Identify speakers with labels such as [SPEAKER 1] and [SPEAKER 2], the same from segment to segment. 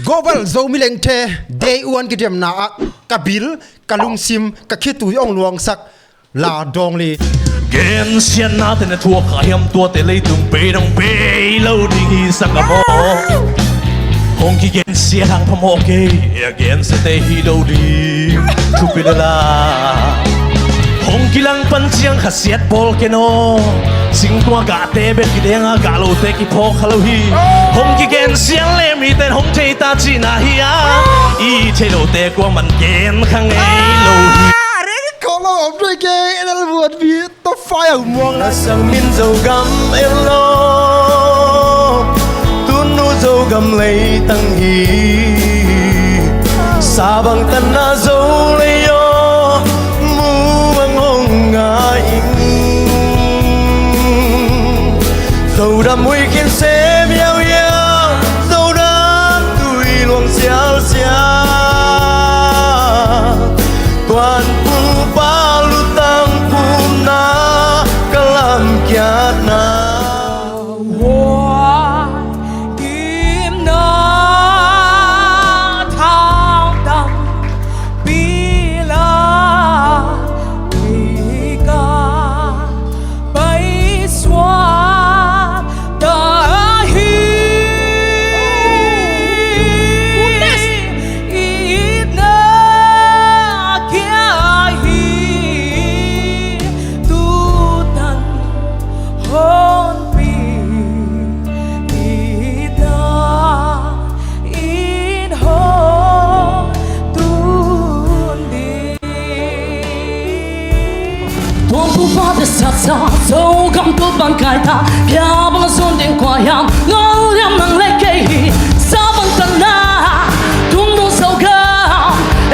[SPEAKER 1] Global Zomi Lengthe Day 1 ki dem na a ka bil ka lungsim ka khitui ong luang sak la dong li.
[SPEAKER 2] Gen sian na te na thua kha hiam tua te lei tung pe dong pe lo ding hi sak a mo hong ki gen sia hang pham ho ke gen se te hi lo di thu pi la hong ki lang pan chiang kha siat bol ke no sing tua ga te be ki deng a ga lo te ki pho kha lo hi hong ki gen siang le mi ten hong thei ta chi na hi a i thei lo te kwa man gen khang ei lo hi.
[SPEAKER 3] Sang min zo gam em lo tun nu zo gam lấy tăng hi sa bằng tan na zo lấy yo mu bằng hong nga ing dầu đam mui khiến xem yao yao dầu đam tui luồng xiao xiao toàn pu ba lu tăng pu na kalam kiat na.
[SPEAKER 4] Kim na thang tang pi la pi ca bay xóa ta hi ít na kia hi tu tan hôn pi ít na in hôn tuôn đi.
[SPEAKER 5] Tuan pu pa te sa sa zo gam tu bang kai ta pia bang sun ding kwa yam ngol yam nang le ke hi sa bang tan na tung nu so ga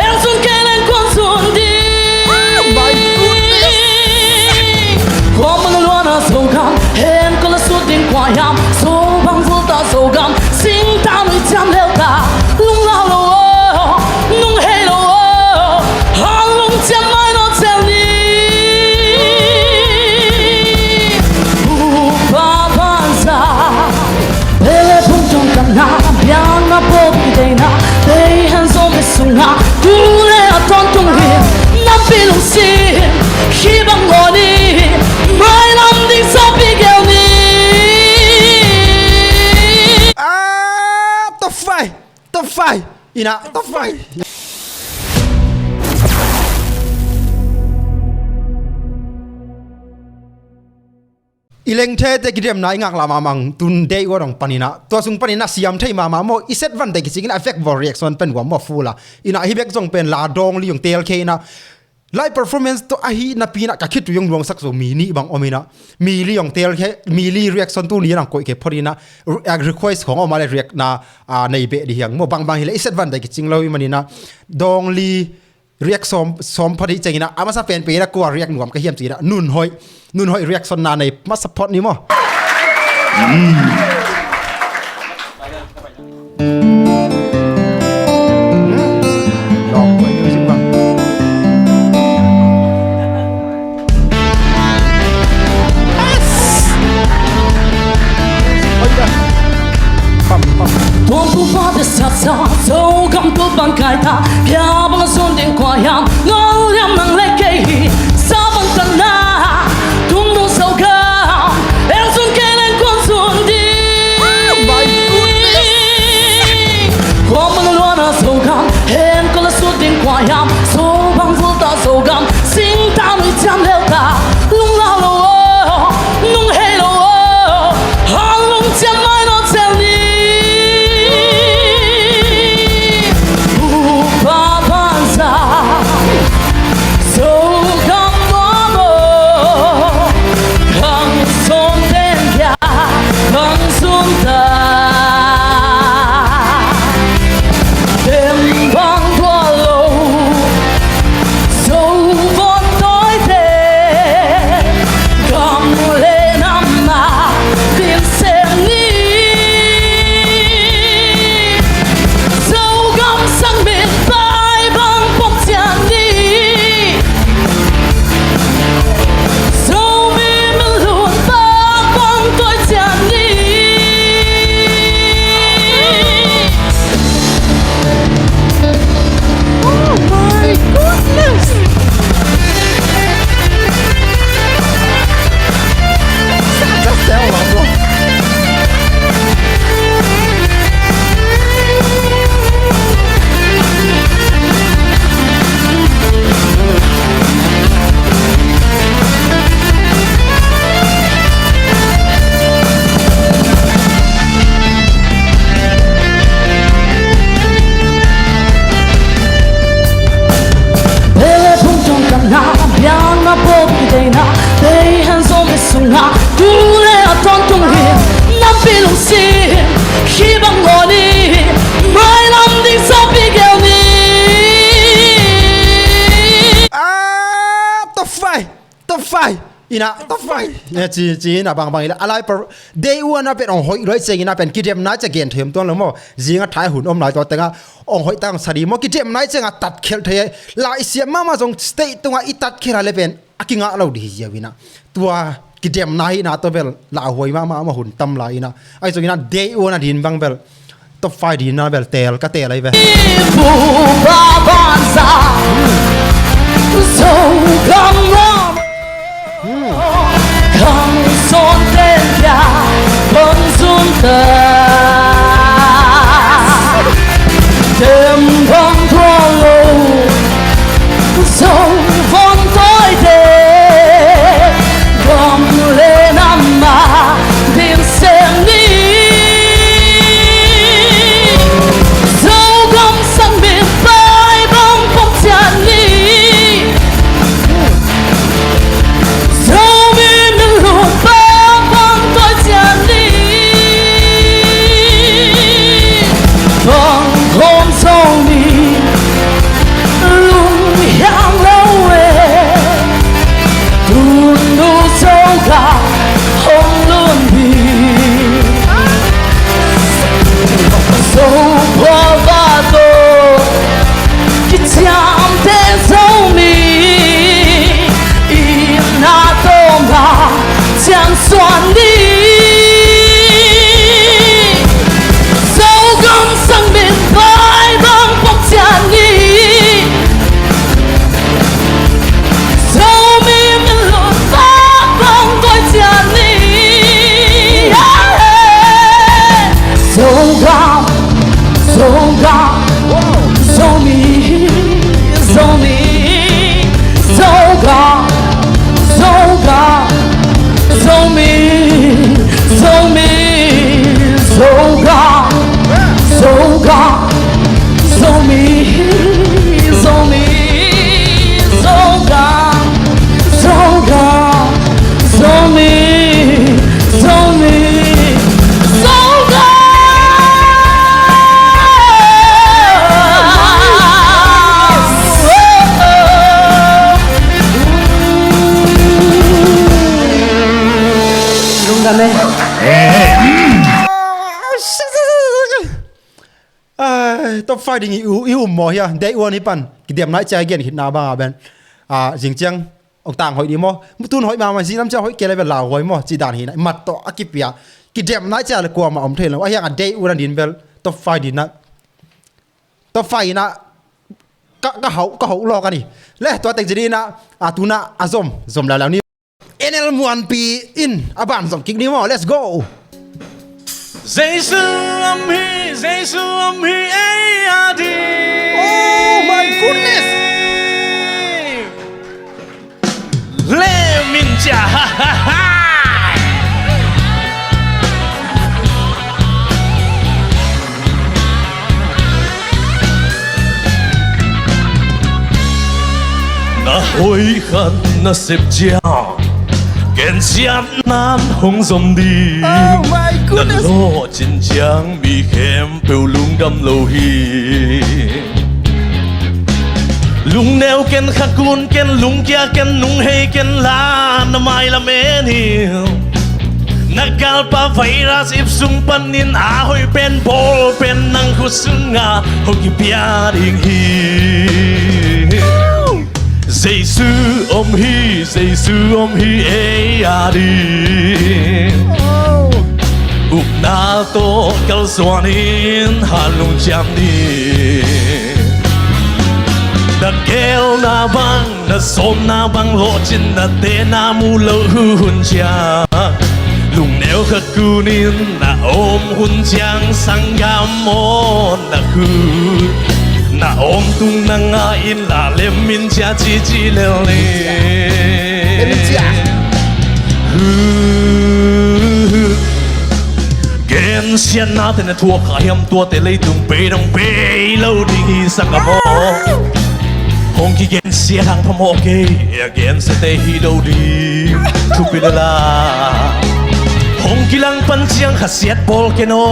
[SPEAKER 5] el sun ke len quan sun di.
[SPEAKER 1] My goodness.
[SPEAKER 5] Qua mang lua na so gam hen ko la sun ding kwa yam so bang vul ta so gam sing ta nui cham leo ta lung lao lo nung he lo hang lung cham mai no chel ni pu pa pan sa pele pung tong tam na biang na po ki de na te han zo me sung na ku le a ton tung hi nam pi lung si hi bang ngo ni mai lam ding sa pi gel ni.
[SPEAKER 1] Ah, top 5, top 5 ina top 5. Ileng the te ki dem na ingak la ma mang tun day wa dong panina to sung panina siam thei ma ma mo iset van de ki chingin affect vor reaction pen wa mo fula ina hi bek jong pen la dong li yong tel ke na live performance to a hi na pi na ka khit tu yong luang sak zo mi ni bang omina mi li yong tel ke mi li reaction tu ni nang koi ke phorina request khong oma le react na a nei be di hiang mo bang bang hi le iset van de ki ching lo manina dong li react som som phari chengina ama sa pen pe ra ko react nuam ka hiam chi ra nun hoi nun hoi reaction na nei ma support ni mo. Lọc quay music bang. Ôi da. Pam pam.
[SPEAKER 5] Tuan pu pa te sa sa zo gam tu bang kai ta pia bang sun ding kwa yam ngol yam nang le ke hi sa bang tan na tung nu so gam el sun ke len quan sun di.
[SPEAKER 1] My goodness.
[SPEAKER 5] Qua mang lua na so gam hen ko la sun ding kwa yam so bang vul ta so gam sing ta nui cham leo ta lung lao lo nung he lo hang lung cham mai no chel ni pu pa pan sa so gam mo mo hang son ten ya hang sun ta đêm vang qua lâu.
[SPEAKER 1] Ina top five ya chi chi na bang bang ila alai per day one a pen ong hoi loi cheng ina pen ki dem nai cha gen them ton lo mo zinga thai hun om lai to tenga ong hoi tang sari mo ki dem nai chenga tat khel the la isia ma ma jong state tunga i tat khela le pen akinga lo di hiawina tua ki dem nai na to bel la hoi ma ma ma hun tam la ina ai chong ina day one a din bang bel top 5 din na bel tel ka tel ai ve Top five ding i i um mo hiya day one hi pan ki dem nai chai gen hit na ba ben a jing chiang ong tang hoi di mo tun hoi ma ma ji lam cha hoi ke le la hoi mo chi dan hi na mat to akipia ki dem nai cha le kwa ma om thelo a hiang a day one din bel top five din na top five na ka ka hau ka hau lo ka ni le to tek jiri na a tuna azom zom la la ni NL muan pi in aban zom kik ni mo let's go
[SPEAKER 2] Giêsu âm hi Giêsu âm hi ei a đi.
[SPEAKER 1] Oh my goodness.
[SPEAKER 2] Lê Minh Cha ha ha ha. Na hoi khan na sep chia Gen siat nan hong zom di.
[SPEAKER 1] Oh my
[SPEAKER 2] Na
[SPEAKER 1] goodness.
[SPEAKER 2] lo chin chiang mi khem peu lung dam lo hi. Lung neo ken khakun ken lung kia ken nung hei ken la na mai la men hi. Nagalpa virus ip sung panin a hoi pen bol pen nang khu sunga ho ki pia ding hi. Giêsu om hi Giêsu om hi e a di. Up na to kal suanin halung cham ni. Na kel na bang na som na bang lo chin na te na mu lo hu hun cha. Lung neo khắc cu nín na ôm hun chang sang gam mo na khu. Na ôm tung na nga in la lem min cha chi chi le le. Gen sian na te na thua kha hiam tua te lei tung pe dong pe lo ding hi sang a mo. Hong ki gen sia hang pham ho ke ya gen se te hi lo di thu pi la la. Hong kilang pan chiang kha siat bol ke no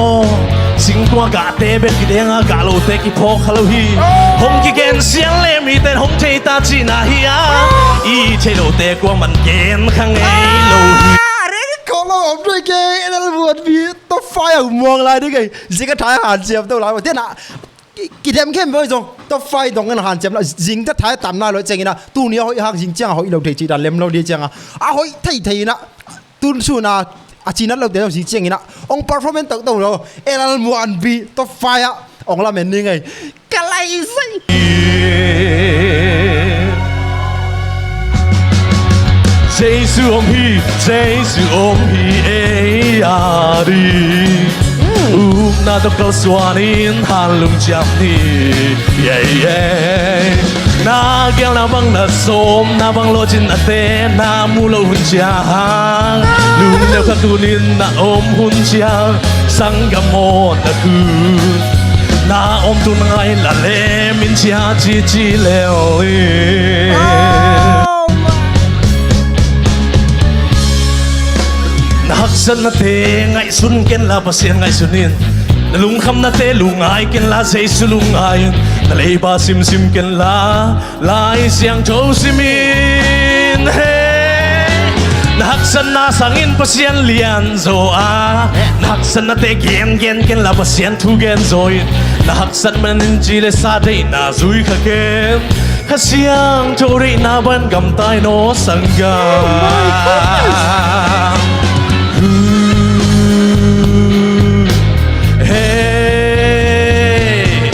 [SPEAKER 2] Sing tua ga te bet ki denga ga lo te ki pho khalo hi Hong ki gen siang le mi ten hong chei ta chi na hi a I chei lo te kwa man gen khang ei lo hi
[SPEAKER 1] ของเราผมด้วยเกย์นั่นบวชมีต้องไฟอ่ะมองอะไรด้วยไงสิก็ท้ายหานเจียมตัวหลายประเทศน่ะกี่เทมเข้มไปจงต้องไฟตรงกันหานเจียมแล้วยิงจะท้ายตามหน้าเลยเจงนะตู้นี้เขาหักยิงเจ้าเขาอีเราเทจีดันเล็มเราดีเจ้าอ่ะอ่ะเขาไทยไทยนะตุนสู้นะอาจีนั่นเราเดี๋ยวยิงเจ้านะอง performance ตัวตัวเราเอลันมวนบีต้องไฟอ่ะองละเมนนี่ไงกะไรสิ
[SPEAKER 2] Jesu om hi, Jesu om hi e a di Um na to kal suanin halung cham ni yeah yeah Na gel na bang na som na bang lo chin na te na mu lo hun chang Lung neu kha kunin na om hun chang Sang ga mo na ku Na om tu ngai la le min chia chi chi le Na haksan na te ngai sun ken la pasien ngai sunin Na lung kham na te lung ai ken la sei su lung ai Na lei ba sim sim ken la lai siang chou simin he Na haksan na sangin pasien lian zo a Na haksan na te gen gen ken la pasien thu gen zoi Na haksan man in chi le sa dei na zui kha ken Kha siang chou ri na ban gam tai no sang ga Hey,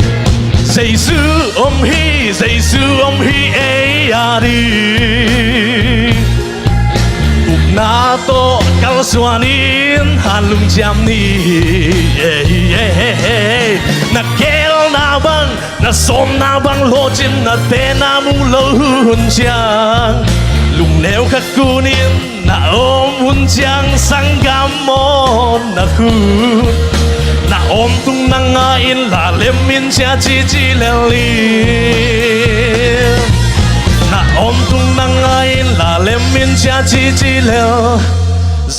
[SPEAKER 2] Giêsu om hi, Giêsu om hi e a di. Up na to kal suanin han lung jam ni. Na kel na bang, na som na bang lo chin na te na mu lo hun chiang. Lung neu khắc kunin na ôm hun chiang sang gam mon na khu na ôm tung na nga in la lem min cha chi chi le li na ôm tung na nga in la lem min cha chi chi le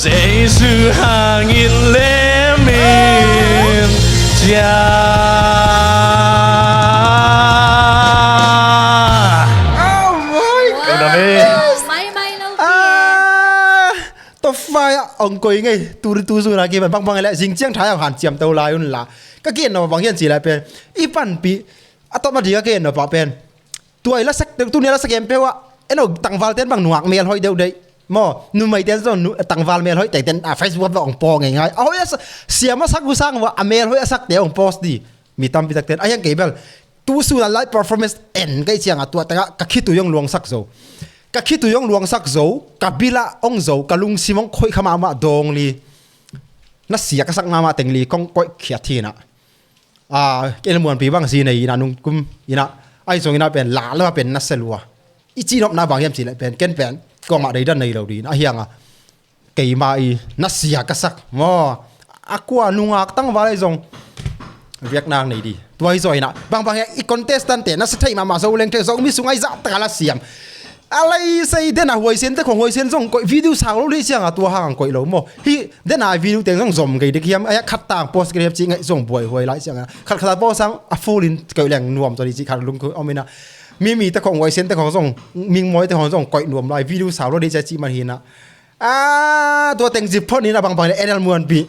[SPEAKER 2] Giêsu hàng in lem min cha
[SPEAKER 1] Oh my
[SPEAKER 2] goodness
[SPEAKER 6] ไม่ไม่เรา
[SPEAKER 1] อ่าตัวไฟอ่ะองกุยไงตูตูสู้นะกี่มันบังบังอะไรจริงเจียงท้ายหันเจียมตัวลายอุ่นละก็เกณฑ์เนาะบางอย่างจีอะไรเป็นอีปันปีอ่ะตอนมาดีก็เกณฑ์เนาะปะเป็นตัวไอ้ละสักตัวนี้ละสักเกมเปว่าเอ็นเอาตังวาลเต้นบางหนวกเมียลอยเดียวเดียมอนุ่มไม่เต้นส่วนตังวาลเมียลอยแต่เต้นอ่ะเฟซบุ๊กว่าองปอไงไงเอาเสียมาสักกูสร้างว่าเมียลอยสักเดี๋ยวองโพสดีมีตั้มปีตักเต้นไอ้ยังเกเบลตู้สู้ละไลฟ์ performance เอ็นก็เจียงอ่ะตัวแต่ก็คิดตัวยังลวงสักโซ ka khi tu yong luang sak zo ka bila ong zo ka lung simong khoi khama ma dong li na sia ka sak ma ma teng li kong koi khia thi na a ke le muan pi bang si nei na nung kum ina ai song ina pen la la pen na selwa i chi nop na bang yam chi le pen ken pen kong ma dei dan nei lo di na hianga kei ma i na sia ka sak mo akwa nungak tang walai zong Vietnam nei di tua hi zoi na bang bang i contestant te na sa thai ma ma zo leng te zo mi sungai za ta la siam อะไรใส่เดน่ะหวยเส้นแต่ของหวยเส้นส่งกวิดีโอสาวเราเลยเสียงอ่ะตัวห่างกอยเราโมฮีเดน่ะวิดีโอแต่งส่งสมกี่เด็กเฮียมไอ้ขัดต่างโพสต์กี่เด็กจริงไอ้ส่งป่วยหวยหลายเสียงอ่ะขัดขัดโพสต์สังอ่ะฟูลินกอยแหล่งนวมตัวนี้จีขัดลุงคือเอาไม่นะมีมีแต่ของหวยเส้นแต่ของส่งมิงมอยแต่ของส่งกอยนวมลายวิดีโอสาวเราเลยใจจีมันเห็นนะอ่าตัวแต่งจิบพ่อนี่นะบางบางเอ็นมวนปี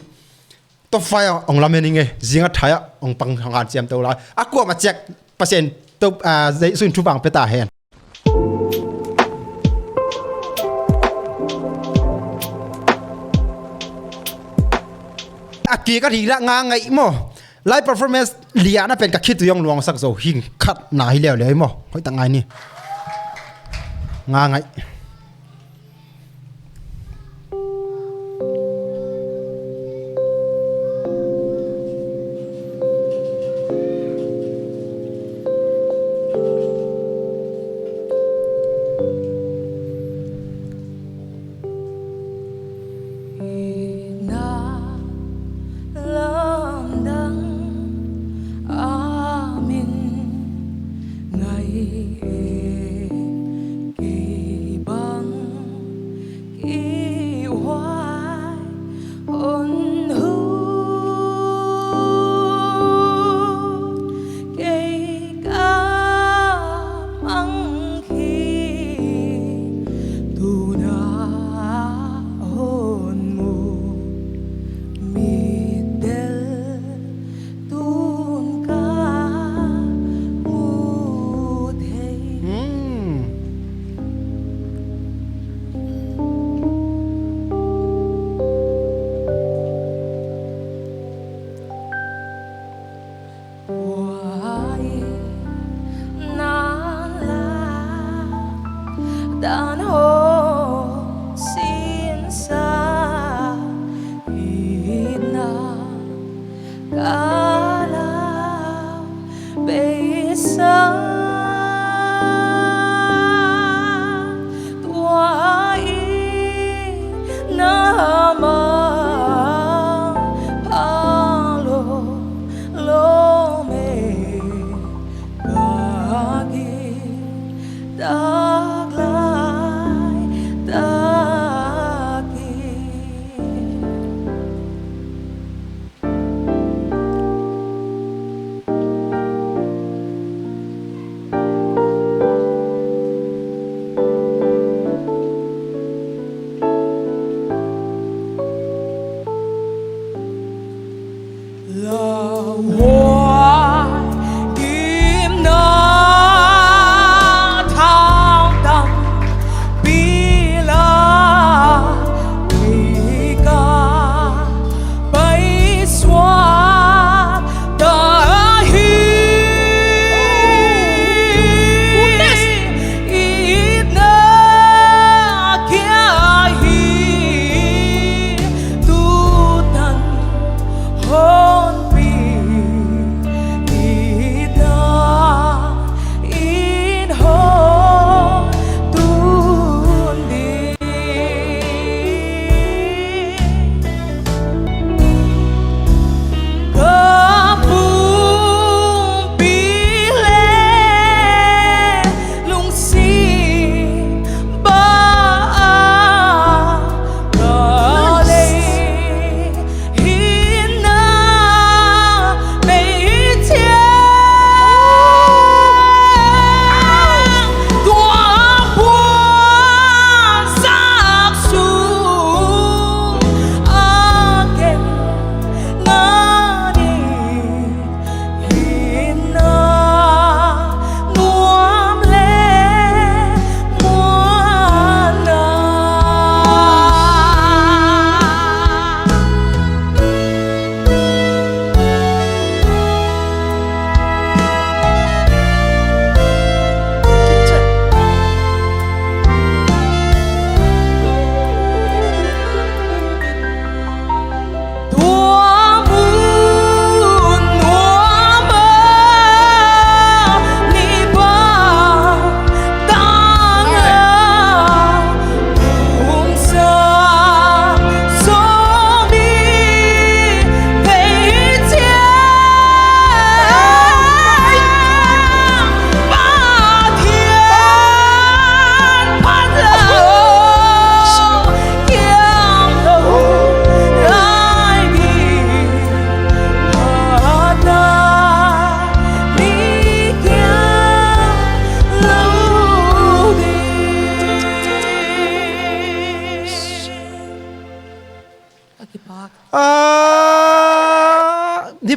[SPEAKER 1] ตัวไฟอ่ะองลำเองไงจิงอ่ะไทยอ่ะองปังงานเจียมตัวละอ่ะกลัวมาแจกเปอร์เซ็นต์ตัวอ่าสุนทุบังไปตาเห็น a ki ka ri ra nga ngai mo live performance lia na pen ka khit yong luang sak zo hing khat na hi leo le mo hoi ta ngai ni nga ngai
[SPEAKER 4] Na lam dang amin ngai e ki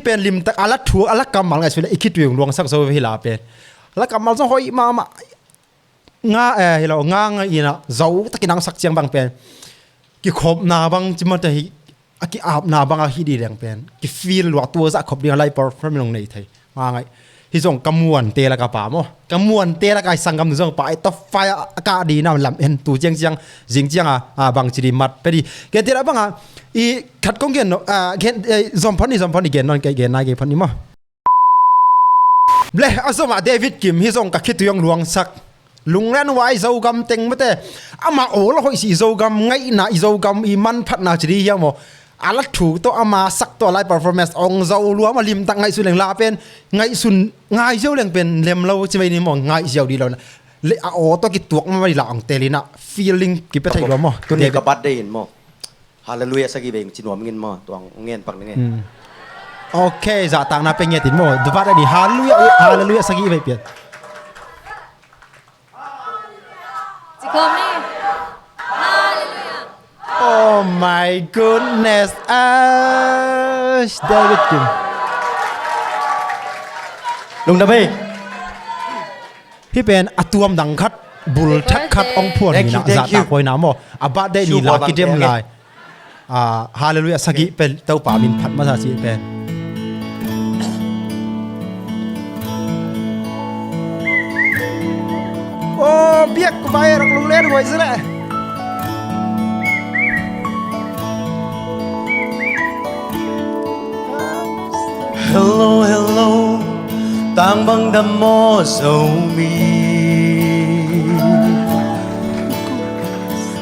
[SPEAKER 1] pen lim tak ala thu ala kamal ngai sule ikhi tuing luang sak zo hi la pen ala kamal zo hoi ma ma nga e hi lo nga nga ina zo takinang sak chiang bang pen ki khop na bang chima te hi aki ap na bang a hi di reng pen ki feel lua tua za khop ding lai perform long nei thei nga ngai hi zong kamuan te la ka pa mo kamuan te la kai sangam zong pa ai top fire ka di na lam en tu chiang chiang jing chiang a a bang chi di mat pe di ke te la bang a i khat kong gen no a gen zom phon ni zom phon ni gen non ke gen nai ge phon ni mo ble azoma David Kim hi zong ka khituyong luang sak lunglen wai zo gam teng mate ama ol hoi si zo gam ngai na i zo gam i man phat na chiri ya mo ala thu to ama sak to lai performance ong zo lua ma lim tak ngai su leng la pen ngai sun ngai zo leng pen lem lo chi mai ni mo ngai zo di lo na le a o to ki tuak ma la ong telina feeling ki pe thai lo mo
[SPEAKER 3] Tu ni ka birthday in mo hallelujah sagi beng chinuam ngin mo tuang ngen pak nge.
[SPEAKER 1] Okay za tang na pe nge tin mo dubat ani hallelujah hallelujah sagi ve pian Oh my goodness Ash David Kim
[SPEAKER 3] Lung da bay
[SPEAKER 1] hi pen atuam dang khat bul thak khat ong phuan ni na za ta koi na mo a birthday ni la ki dem lai a hallelujah sagi pen tau pa min phat ma sa chi pen oh biak vai rak lung len hoi zle
[SPEAKER 3] Hello hello tang bang dam mo zo mi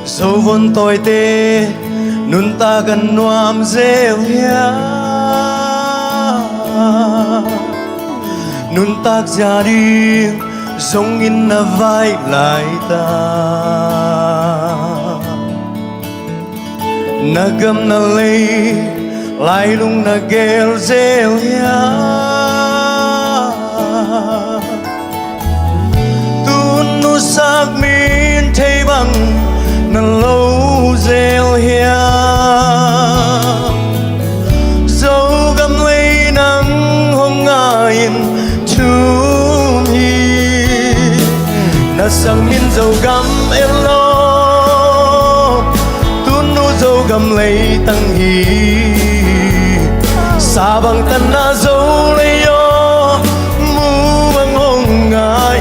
[SPEAKER 3] zo von toi te nun ta kan nuam zel ya nun tak gia đi giống in na vai lại ta na gam na lei lai lung na gel zel ya tun nu sak min thei bang na lo zel hiam dấu gam lấy nắng hồng ngài chum hi na sang min dấu gam em lo tun nu dấu gam lấy tăng hi sa bang tan na dấu lấy yo mu bang hồng ngài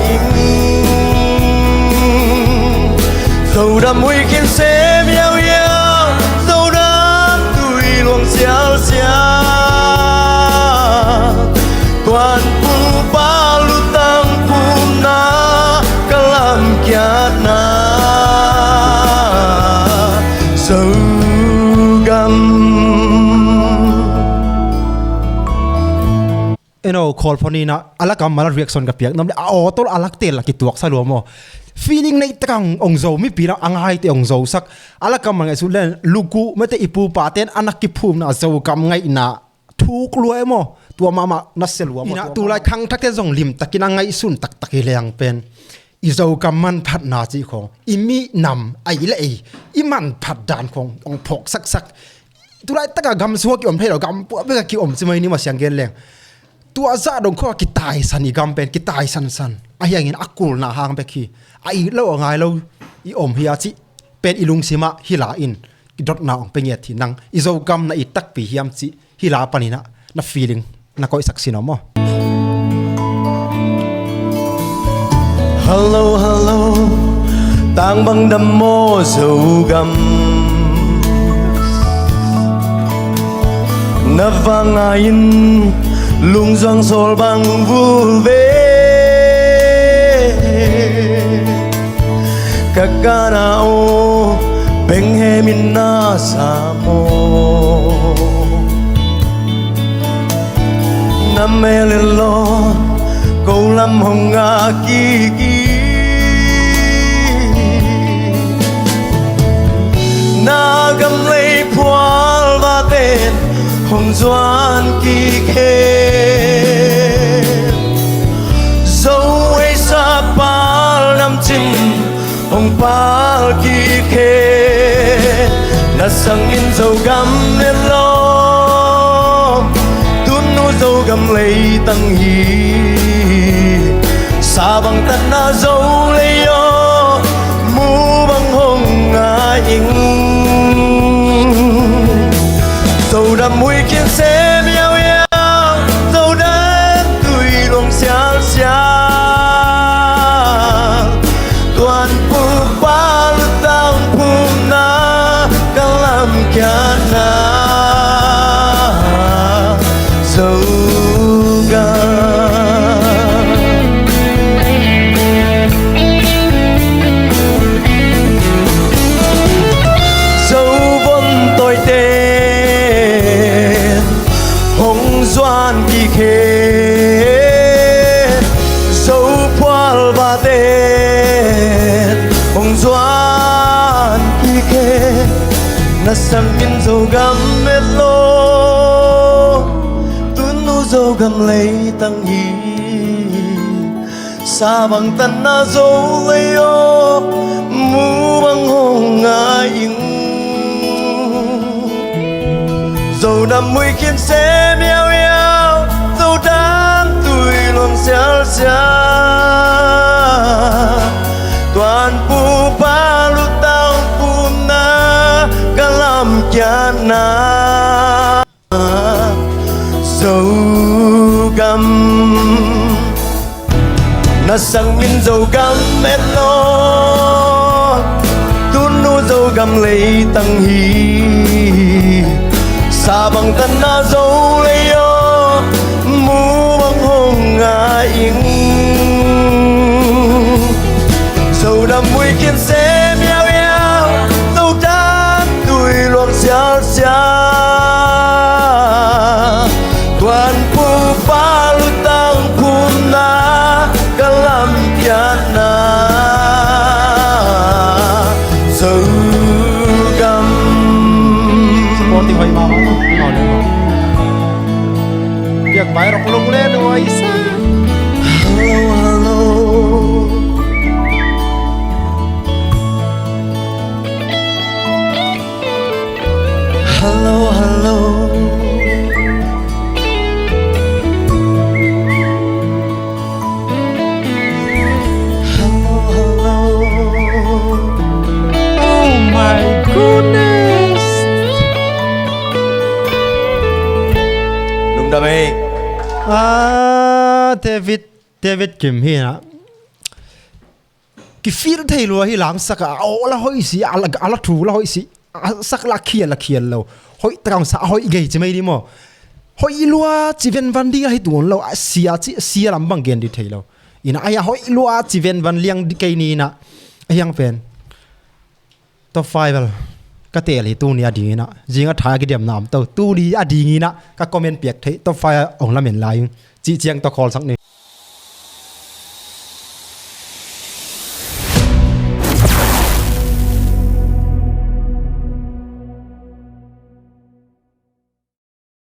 [SPEAKER 3] dấu đam huy khiến xem nhau nhau dấu đam tùy luồng xiao xiao toàn pu ba lu tăng pu na kalam kiat na dấu gam
[SPEAKER 1] eno call phoni na alak am mala reaction ka piak nam le a o tol alak tel la ki tuak sa lo mo feeling nei takang ong zo mi pi na angai te ong zo sak alak am ngai su len luku mate ipu pa ten anak ki phum na zo kam ngai na thuk lu emo tua mama na sel wa mo ina tu lai khang thak te zong lim takina ngai sun tak tak hi leang pen i zo kam man phat na chi khong i mi nam ai le ei i man phat dan khong ong phok sak sak tu lai taka gam suwa ki om thei lo gam pu be ki om chi mai ni ma siang gen leng tua za dong kho ki tai san i gam pen ki tai san san a hiang in akul na hang pe khi a i lo ngai lo i om hi a chi pen ilung sima hi la in ki dot na ong pe nge thi nang i zo gam na i tak pi hiam chi hi la panina na feeling na koi sak sino mo.
[SPEAKER 3] Hello hello tang bang dam mo zo gam na vangain lung giang sol bang vu ve kakana o beng he min na sa mo na me le lo câu lam hồng nga ki ki na gam lấy phual va tên hồng doan ki khe dấu ấy sa pal nam chim hồng pal ki khe na sang in dấu gam lên lo tun nu tăng hi Sa bang tan na zo lei yo Mu bang hong nga ing Dầu đam mùi kiên xem yao yao Dầu đam tùy lòng xiang xiang Toàn pu pa lu tang pu na Kalam kia na Dầu gam Dấu vân tôi tên Hồng doan kỳ khê Dấu phual ba tên Hồng doan kỳ khê Na sang min dấu gam mê lô Tun nu dấu gam lấy tăng hi Sa bang tan na dấu lấy ô Mu bang hồng nga ing Dầu nằm mùi khiến xe miao miao Dầu đám tuổi luồng xéo xéo Toàn pu pa lu tao pu na Kalam kia na Dầu gam Na sang min dầu gam mẹ lo Tun nu dầu gam lấy tăng hi Sa bang tan na dấu lấy yo Mu bang hong nga ing Dầu đam mùi kiên xe miao miao Dầu đam tuổi luồng xéo xéo Toàn pu pa lu tang pu na Kalam kia na Dầu gam
[SPEAKER 1] Supporting hoi ma ma ma le ma. Biak bai rok lung le nuai sa.
[SPEAKER 3] Hello, hello. Hello, hello. Hello, hello.
[SPEAKER 1] Oh my goodness.
[SPEAKER 3] Lung đam ê.
[SPEAKER 1] Ah, David David Kim hi na. Ki feel thei lua hi lam sak a o la hoi si ala ala thu la hoi si sak la khial la khial lo hoi tang sa hoi gei chi mai ni mo hoi lua chi ven van di hi tuon lo a sia chi sia lam bang gen di thei lo ina aya hoi lua chi ven van liang di kei ni na hiang pen top 5 vel ka tel hi tu ni a ding ina zinga tha ki diam nam to tu ni a ding ina ka comment piak thei top 5 ong lamen lai chi chiang to khol sak ni.